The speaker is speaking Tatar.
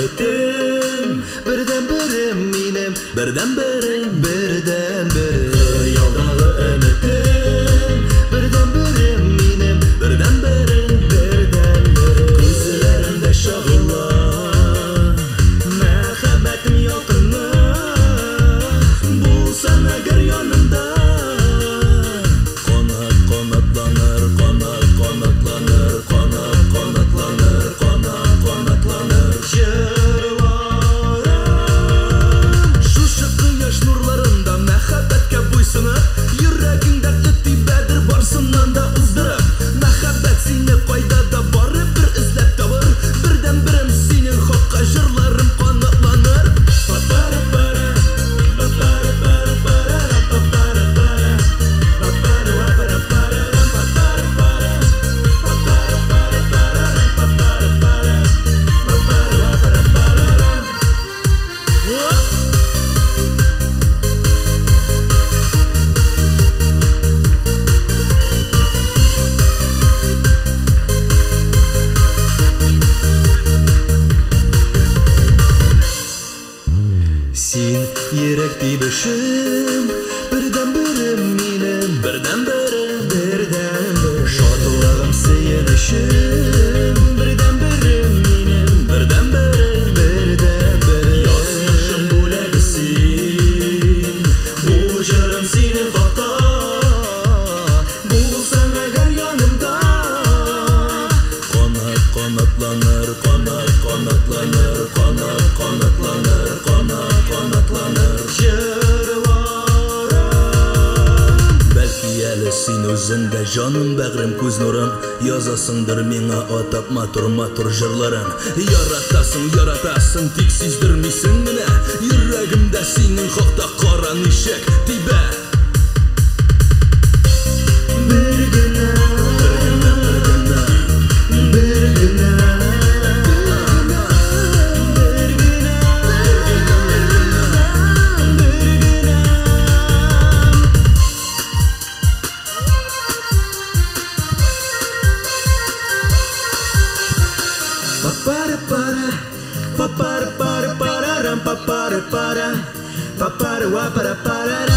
өметем, бердәнберем минем, бердәнберем, бердәнберем. Хыялдагы өметем, бердәнберем минем, бердәнберем, бердәнберем. Күзләремдә чагыла мәхәббәтем ялкыны, булсаң әгәр янымда. Канат канатланыр, канат канатланыр, канат канатланыр, канат канатланыр җырларым. Шушы кояш нурларында мәхәббәткә буйсынып, йөрәгең дәртле тибәдер барсыннан да уздырып. Мәхәббәт сине кайда да барыбер эзләп табыр, бердәнберем синең хакка җырларым канатланыр. Па-пара-пара, па-пара-пара-пара, па-пара-пара, па-пара-пара-пара, па-пара-пара, па-пара-пара-пара, па-пара-пара, па-пара-пара-пара. Оп! Син йөрәк тибешем, бердәнберем минем, бердәнберем, бердәнбер. Шатлыгым, сөенечем, бердәнберем минем, бердәнберем, бердәнбер. Язмышым бүләге син, бу җырым синең хакта, булсаң әгәр янымда. Канат канатланыр, канат канатланыр, канат канатланыр, канат канатланыр җырларым. Бәлки әле син үзең дә җаным, бәгърем, күз нурым, язасыңдыр миңа атап матур-матур җырларын. Яратасың, яратасың, тик сиздермисең генә, йөрәгемдә синең хакта кара ничек тибә. Бер генә, бер генә, бер генә, бер генә, бер генә, бер генә. Па-пара-пара, па-пара-пара-парарам, па-пара-пара, па-пара-ва-пара-парарам.